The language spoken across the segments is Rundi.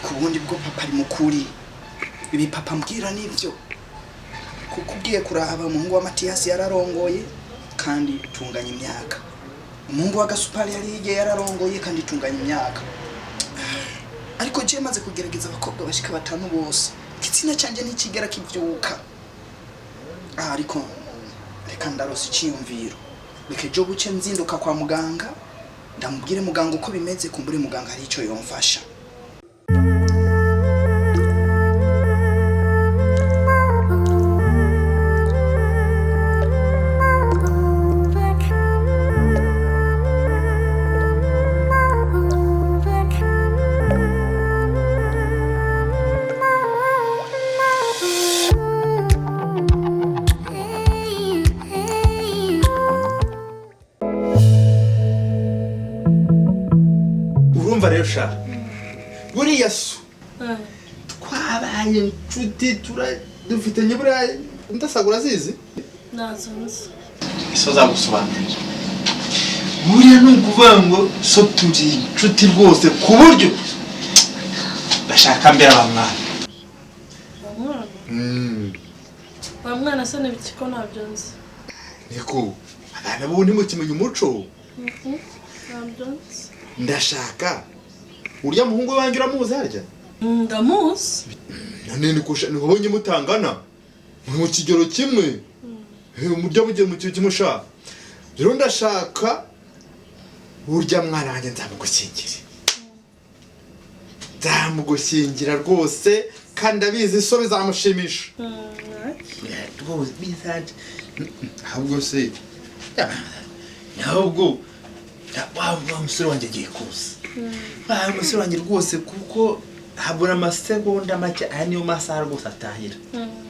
Ariko ubundi bwo papa ari mukuri, ibi papa mbwira nivyo, kuko ugiye kuraba umuhungu wa Matiyasi yararongoye kandi tunganya imyaka, umuhungu wa Gasupari yari yigiye yararongoye kandi tunganya imyaka. Ariko je maze kugerageza abakobwa bashika batanu bose, igitsina canje ntikigera kivyuka. Ariko reka ndarose iciyumviro, reka ejo buce nzinduka kwa muganga, ndamubwire muganga uko bimeze, kumbure muganga hari ico yomfasha. Urumva rero sha, buriya so twabaye inshuti, tura dufitanye buriya ndasagura azizi. Nazo nzi. Iso zagusobanurira buriya ni ukuvuga ngo so turi inshuti rwose, ku buryo bashaka mbere abamwana. Wa mwana, wa mwana se n'ibiki ko ntabyo nzi? Niko abana bo ntimukimenya umuco. Ntabyo nzi. Ndashaka urya muhungu wanjye, uramuzi harya? Ndamuzi. None nikubonye mutangana muri mu kigero kimwe, murya mugiye mu kigero kimwe sha. Rero ndashaka urya mwana wanjye nzamugushyingira, nzamugushyingira rwose, kandi abizi so bizamushimisha. Rwose bizaje ahubwo se ahubwo wa musore wanjye agiye kuza, wa musore wanjye rwose, kuko habura amasegonda make, aya niyo masaha rwose atahira,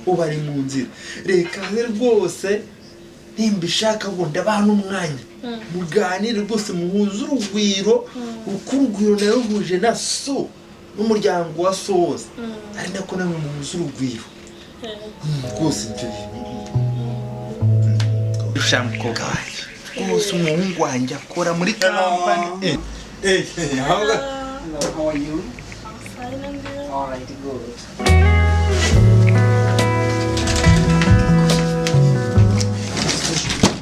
ubu ari mu nzira. Reka ze rwose nimba ishaka ngo ndabaha n'umwanya muganire rwose, muhuze urugwiro, uko urugwiro naruhuje na so n'umuryango wa so wose, ari nako namwe muhuze urugwiro. Rwose ibyo bintu sha mukobwa wanjye rwose, umuhungu wanjye akora muri kampani. Hello, how are you? Fine, and you? All right, good.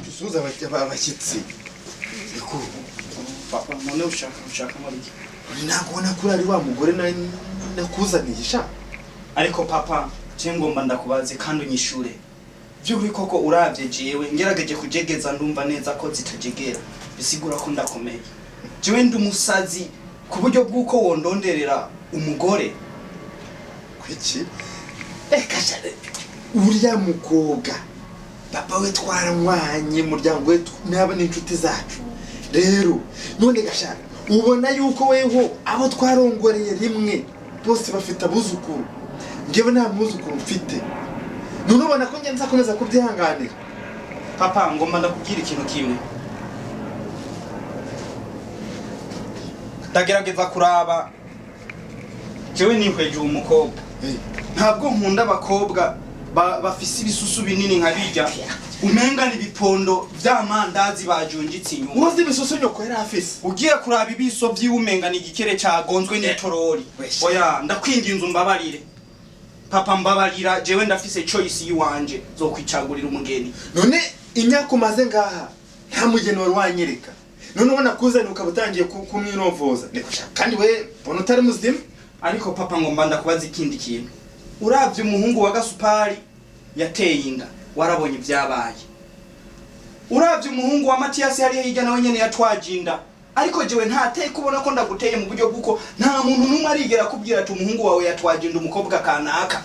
Dusuhuze abashyitsi. Niko. Papa, none ushaka muri iki? Ntabwo ubona ko ari wa mugore nakuzaniye sha? Ariko papa, je ngomba ndakubaze kandi unyishure. By'ukuri koko uravye jewe ngerageje kujegeza ndumva neza ko zitajegera. Bisigura ko ndakomeye. Jewe ndi umusazi ku buryo bw'uko wondonderera umugore? Kuki? Reka sha, uriya mukobwa papa we twaranywanye, umuryango we n'aba n'inshuti zacu. Rero none gashaka ubona yuko weho abo twarongoreye rimwe bose bafite abuzukuru, njyewe nta mwuzukuru mfite. None ubona ko njye nzakomeza kubyihanganira? Papa, ngomba ndakubwira ikintu kimwe. Ndagerageza kuraba jewe nihweje uwo mukobwa. Ntabwo nkunda abakobwa bafise ibisusu binini nka bijya umenga ni ibipondo vy'amandazi bajunjitse inyuma. Uzi ibisusu nyoko yari afise? Ugiye kuraba ibiso vyiwe umenga ni igikere cagonzwe n'itorori. Oya, ndakwinginze umbabarire papa, mbabarira, jewe ndafise choice yiwanje zokwicagurira umugeni. None imyaka umaze ngaha nta mugeni wari wanyereka, none ubona kuzana ukaba utangiye kumwinovoza. Niko sha, kandi we mbona utari muzima. Ariko papa, ngomba ndakubaza ikindi kintu. Uravye umuhungu wa Gasupari yateye inda, warabonye ibyabaye. Uravye umuhungu wa Matiyasi hariya hirya, nawe nyene yatwaje inda. Ariko jewe ntateye kubona ko ndaguteye mu buryo bw'uko nta muntu n'umwe arigera akubwira ati umuhungu wawe yatwaje inda umukobwa kanaka.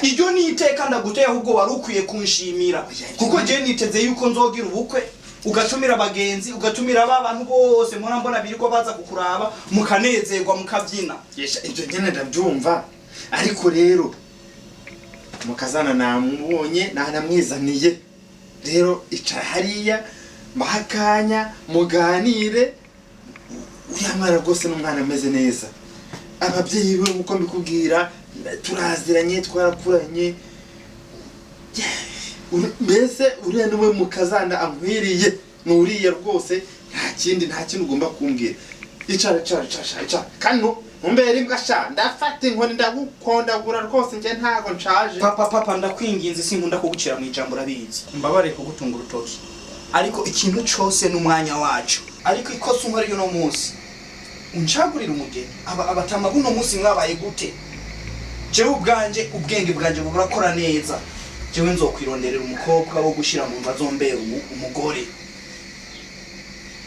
Iryo ni iteka ndaguteye, ahubwo wari ukwiye kunshimira, kuko jewe niteze yuko nzogira ubukwe ugatumira abagenzi, ugatumira ba bantu bose mpora mbona birirwa baza kukuraba, mukanezerwa, mukabyina. Yesha, ibyo nyine ndabyumva, ariko rero mukazana namubonye nanamwizaniye. Rero icara hariya mbahe akanya muganire. Uriya mwana rwose ni umwana ameze neza, ababyeyi be nkuko mbikubwira turaziranye, twarakuranye. Mbese uriya niwe mukazana ankwiriye, ni uriya rwose, nta kindi ugomba kumbwira. Icara, icara, icara, icara, icara. Kandi Umbera imbwa sha, ndafata inkoni ndagukondagura rwose, njye ntago nshaje. Papa, papa, ndakwinginze, sinkunda kugucira mu ijambo, urabizi, mbabare kugutunga urutoki, ariko ikintu cose n'umwanya wacu. Ariko ikosa unkoreye uno munsi, uncagurira umugeni, aba abatama buno munsi mwabaye gute? Jewe ubwanje ubwenge bwanje burakora neza. Jewe nzokwironderera umukobwa wo gushira mu nzu azombera umugore.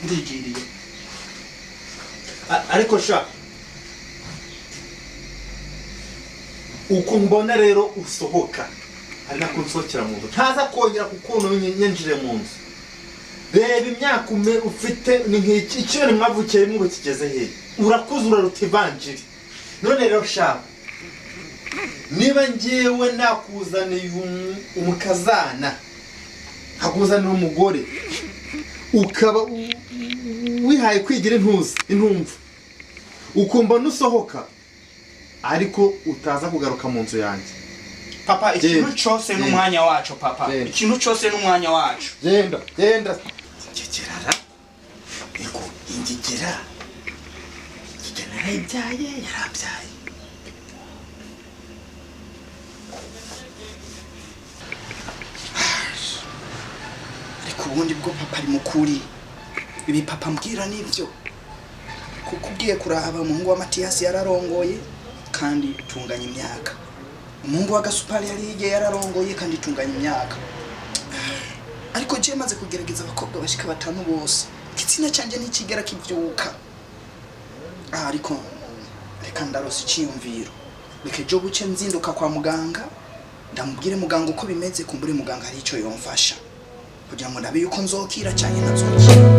Ndigiriye. Ariko sha, uko mbona rero usohoka ari nako nsohokera mu nzu, ntaza kongera kukuntu nyinjire mu nzu. Reba imyaka ufite ni nk'iki, icyo mwavukiye rimwe ubu kigeze hehe? Urakuze, uraruta ivanjiri. None rero sha, niba njyewe nakuzaniye umukazana, nkakuzanira umugore, ukaba wihaye kwigira intuzi intumva, ukumva nusohoka ariko utaza kugaruka mu nzu yanjye. Papa, ikintu Genda. cose n'umwanya wacu, papa. Genda. Ikintu cose n'umwanya wacu. Genda, genda. Ngegerara ego, ingegera, ingegera narayibyaye, yarabyaye. Ariko ubundi bwo papa ari mukuri, ibi papa mbwira nibyo, kuko ugiye kuraba umuhungu wa Matiyasi yararongoye kandi tunganya imyaka, umuhungu wa Gasupari yari yigiye yararongoye kandi tunganya imyaka, ariko je maze kugerageza abakobwa bashika batanu bose, igitsina canje ntikigera kivyuka. Ariko reka ndarose iciyumviro, reka ejo buce nzinduka kwa muganga, ndamubwire muganga uko bimeze, kumbure muganga hari ico yomfasha kugira ngo ndabe yuko nzokira canke ntazokira.